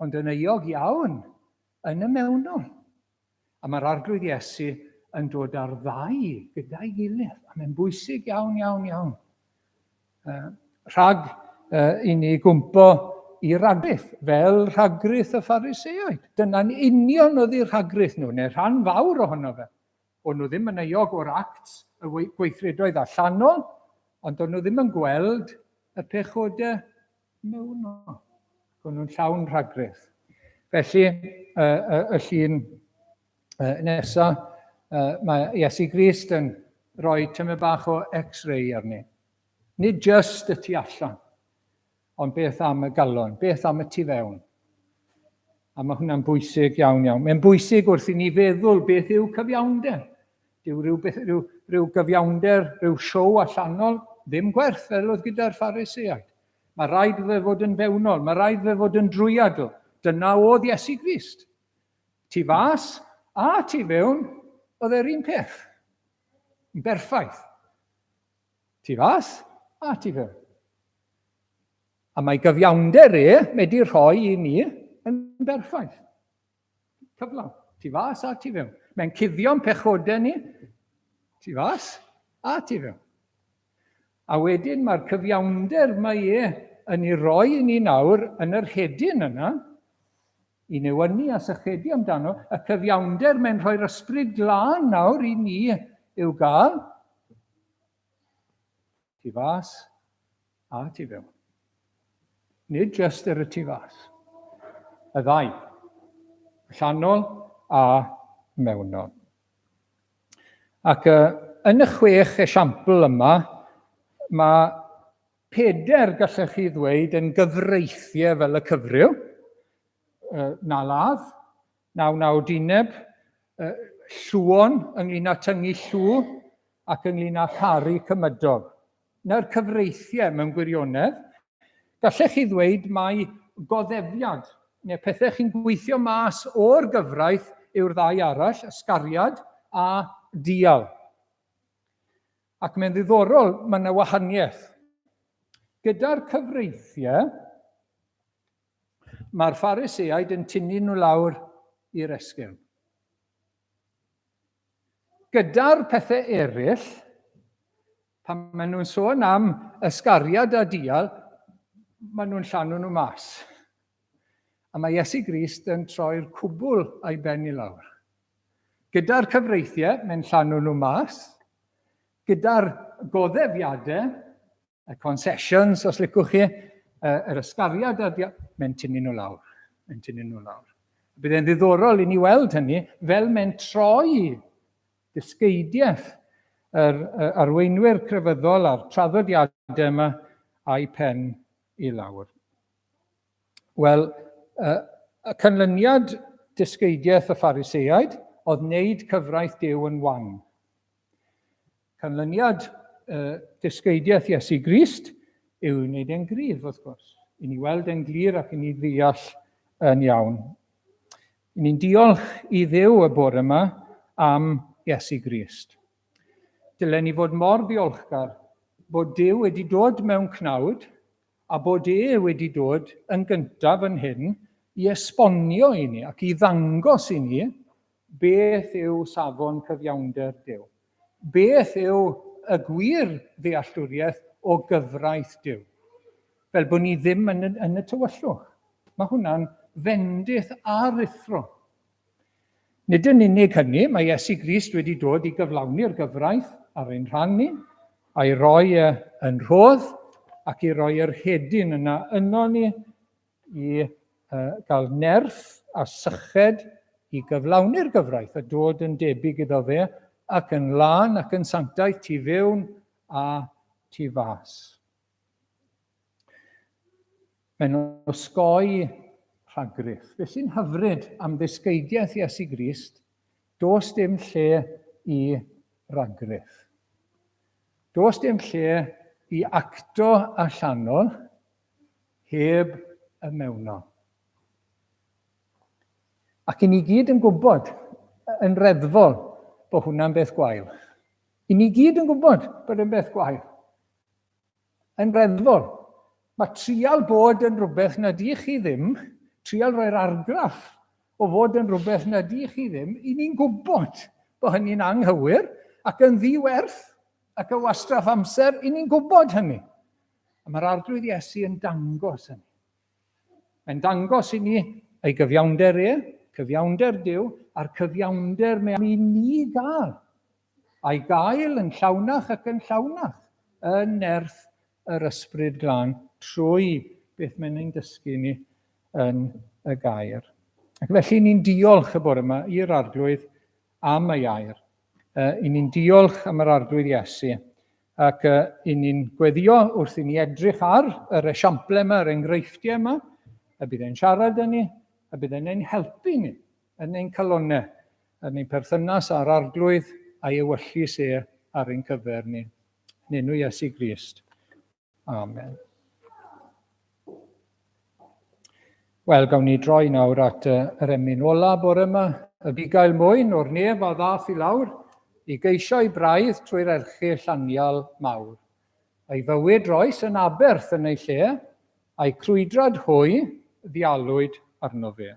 Ond yn euog iawn yn y mewnol. A mae'r Arglwydd Iesu yn dod â'r ddau gyda'i gilydd. A mae'n bwysig iawn, iawn, iawn. Rhag i ni gwmpo i ragrith, fel rhagrith y Phariseaid. Dyna'n union oedd eu rhagrith nhw, neu rhan fawr ohono fe. O'n nhw ddim yn euog o'r acts, y gweithredoedd allanol, ond o'n nhw ddim yn gweld y pechodau mewnol. O'n nhw'n llawn rhagrith. Felly, y, y, y llun nesa, mae Iesu Grist yn rhoi tymed bach o x-ray arni. Nid just y tu allan, ond beth am y galon, beth am y tu fewn. A mae hwnna'n bwysig iawn iawn. Mae'n bwysig wrth i ni feddwl beth yw cyfiawnder. Dyw rhyw, beth, rhyw, rhyw gyfiawnder, rhyw siow allanol, ddim gwerth fel oedd gyda'r Phariseaid. Mae rhaid fe fod yn fewnol, mae rhaid fe fod yn drwyadl. Dyna oedd Iesu Grist. Tu fas a tu fewn, oedd e'r un peth. Yn berffaith. Tu fas a tu fewn. A mae gyfiawnder e wedi rhoi i ni yn berffaith. Cyflawn. Tu fas a tu fewn. Mae'n cuddio'n pechodau ni. Tu fas a tu fewn. A wedyn mae'r cyfiawnder mae e yn ei roi i ni nawr yn yr hedyn yna, i newynu a sychedu amdano, y cyfiawnder mae'n rhoi'r ysbryd glân nawr i ni i'w gael, tu fas a tu fewn. Nid jyst yr y tu fas. Y ddau. Allanol a mewnol. Ac uh, yn y chwech esiampl yma, mae peder, gallech chi ddweud, yn gyfreithiau fel y cyfryw. Uh, na ladd, naw naw dineb, uh, llwon ynglyn â tyngu llw ac ynglyn â charu cymydog. Na'r cyfreithiau mewn gwirionedd. Gallech chi ddweud mai goddefiad, neu pethau chi'n gweithio mas o'r gyfraith yw'r ddau arall, ysgariad a dial. Ac mae'n ddiddorol, mae yna wahaniaeth. Gyda'r cyfreithiau, mae'r Phariseaid yn tynnu nhw lawr i'r esgyrn. Gyda'r pethau eraill, pan maen nhw'n sôn am ysgariad a dial, maen nhw'n llanw nhw mas. A mae Iesu Grist yn troi'r cwbl a'i ben i lawr. Gyda'r cyfreithiau, mae'n llanw nhw mas. Gyda'r goddefiadau, y concessions, os licwch chi, yr ysgariad, a mae'n tynnu nhw lawr. Mae'n tynnu nhw lawr. Bydd e'n ddiddorol i ni weld hynny fel mae'n troi dysgeidiaeth yr arweinwyr crefyddol a'r traddodiadau yma a'i pen i lawr. Wel, y canlyniad dysgeidiaeth y Phariseaid oedd wneud cyfraith Duw yn wan. Canlyniad uh, dysgeidiaeth Iesu Grist yw i wneud e'n gryf, wrth gwrs. I ni weld e'n glir ac i ni ddeall yn iawn. I ni'n diolch i Dduw y bore yma am Iesu Grist. Dylen ni fod mor ddiolchgar bod Duw wedi dod mewn cnawd a bod e wedi dod yn gyntaf yn hyn i esbonio i ni ac i ddangos i ni Beth yw safon cyfiawnder Duw? Beth yw y gwir ddealltwriaeth o gyfraith Duw? Fel bod ni ddim yn, yn y tywyllwch. Mae hwnna'n fendith aruthrol. Nid yn unig hynny, mae Iesu Grist wedi dod i gyflawni'r gyfraith ar ein rhan ni, a'i roi e yn rhodd ac i roi yr hedyn yna yno ni i uh, gael nerth a syched i gyflawni'r gyfraith a dod yn debyg iddo fe ac yn lân ac yn sanctaidd tu fewn a tu fas. Mae'n osgoi rhagrith. Beth sy'n hyfryd am ddysgeidiaeth Iesu Grist, does dim lle i ragrith. Does dim lle i acto allanol, heb y mewnol. Ac i ni gyd yn gwybod yn reddfol bod hwnna'n beth gwael. I ni gyd yn gwybod bod yn beth gwael. Yn reddfol. Mae trial bod yn rhywbeth nad ych chi ddim, Trial roi'r argraff o fod yn rhywbeth na di chi ddim, i ni'n gwybod bod hynny'n anghywir ac yn ddi-werth ac yn wastraff amser, i ni'n gwybod hynny. A mae'r Arglwydd Iesu yn dangos hynny. Mae'n dangos i ni ei gyfiawnder e, cyfiawnder Duw, a'r cyfiawnder mae am i ni gael. A'i gael yn llawnach ac yn llawnach yn nerth yr Ysbryd Glân trwy beth mae'n ein dysgu ni yn y gair. Ac felly ni'n diolch y bore yma i'r Arglwydd am ei air. Uh, I ni'n diolch am yr Arglwydd Iesu ac uh, i ni'n gweddio wrth i ni edrych ar yr esiample yma, yr enghreifftiau yma, y bydd e'n siarad â ni, y bydd e'n ein helpu ni yn ein calonnau, yn ein perthynas â'r Arglwydd a'i ewyllys e ar ein cyfer ni. Yn enw Iesu Grist. Amen. Wel, gawn ni droi nawr at yr emyn ola bore yma, y bugail mwyn o'r nef a ddath i lawr, i geisio ei braidd trwy'r erchyll anial mawr. A'i fywyd roes yn aberth yn ei lle, a'i crwydrad hwy ddialwyd arno fe.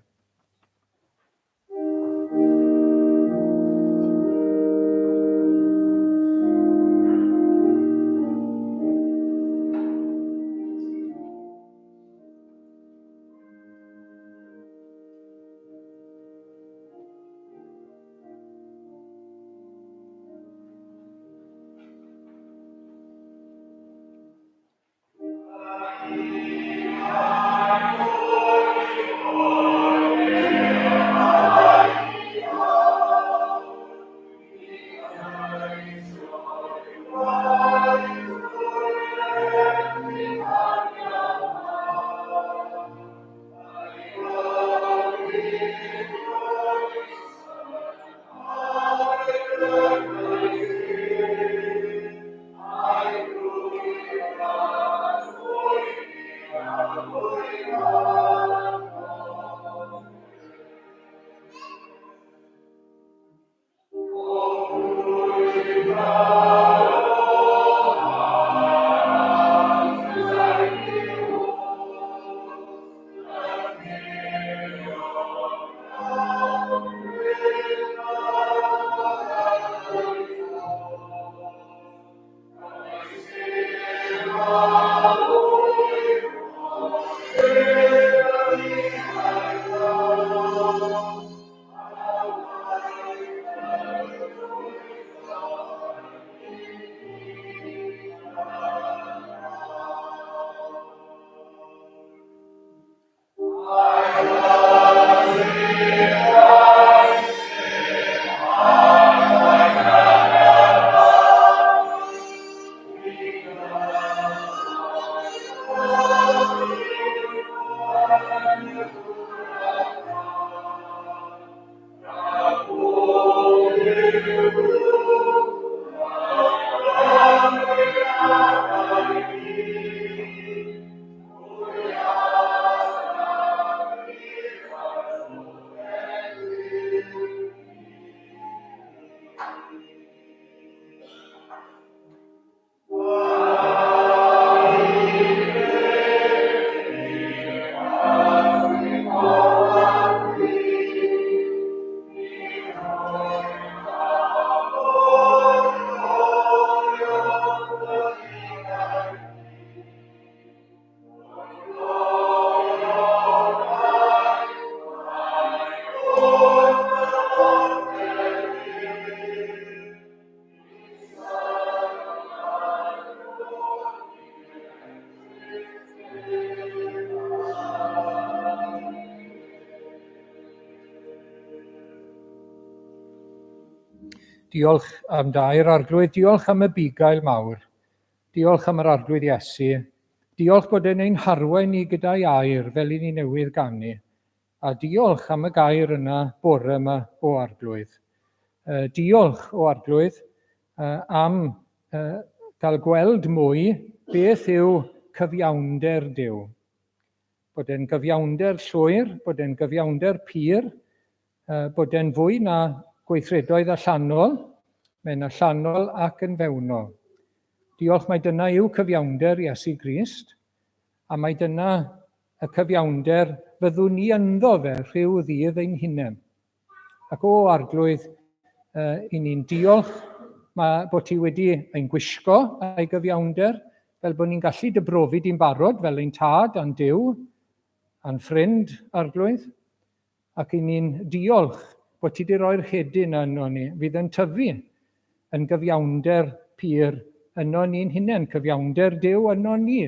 Diolch am dair arglwydd, diolch am y bugail mawr, diolch am yr arglwydd Iesu, diolch bod e'n ein harwain ni gyda'i air fel i ni newydd ganu, A diolch am y gair yna bore yma o Arglwydd. Uh, diolch o Arglwydd uh, am uh, gael gweld mwy beth yw cyfiawnder Duw. Bod e'n gyfiawnder llwyr, bod e'n gyfiawnder pur, uh, bod e'n fwy na gweithredoedd allanol, mae'n allanol ac yn fewnol. Diolch mai dyna yw cyfiawnder Iesu Grist, a mai dyna y cyfiawnder fyddwn ni ynddo fe rhyw ddydd ein hunain. Ac o Arglwydd, uh, i ni'n diolch mae bod ti wedi ein gwisgo a'i gyfiawnder, fel bod ni'n gallu dy brofi di'n barod fel ein tad a'n Duw a'n ffrind, Arglwydd. Ac i ni'n diolch bod ti wedi rhoi'r hedyn yno ni, fydd yn tyfu yn gyfiawnder pur yno ni'n hunain, cyfiawnder Duw yno ni,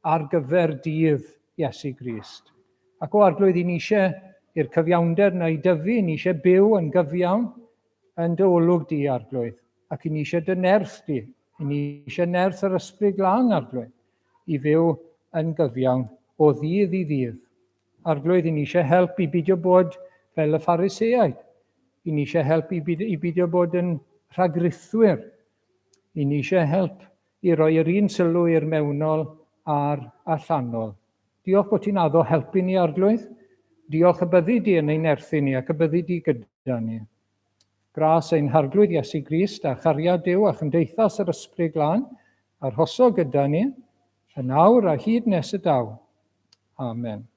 ar gyfer dydd Iesu Grist. Ac o Arglwydd, i ni eisiau i'r cyfiawnder na i dyfu, ni eisiau byw yn gyfiawn yn dy olwg di, Arglwydd. Ac i ni eisiau dy nerth di, i ni eisiau nerth yr Ysbryd Glân, Arglwydd, i fyw yn gyfiawn o ddydd i ddydd. Arglwydd, i ni eisiau help i beidio bod fel y Phariseaid. I ni eisiau help i beidio, i beidio bod yn rhagrithwyr. I ni eisiau help i roi yr un sylw i'r mewnol a'r allanol. Diolch bod ti'n addo helpu ni, Arglwydd. Diolch y byddi di yn ein nerthu ni ac y byddi di gyda ni. Gras ein Harglwydd Iesu Grist a chariad Duw a chymdeithas yr Ysbryd Glân arhoso gyda ni, yn awr a hyd nes y daw. Amen.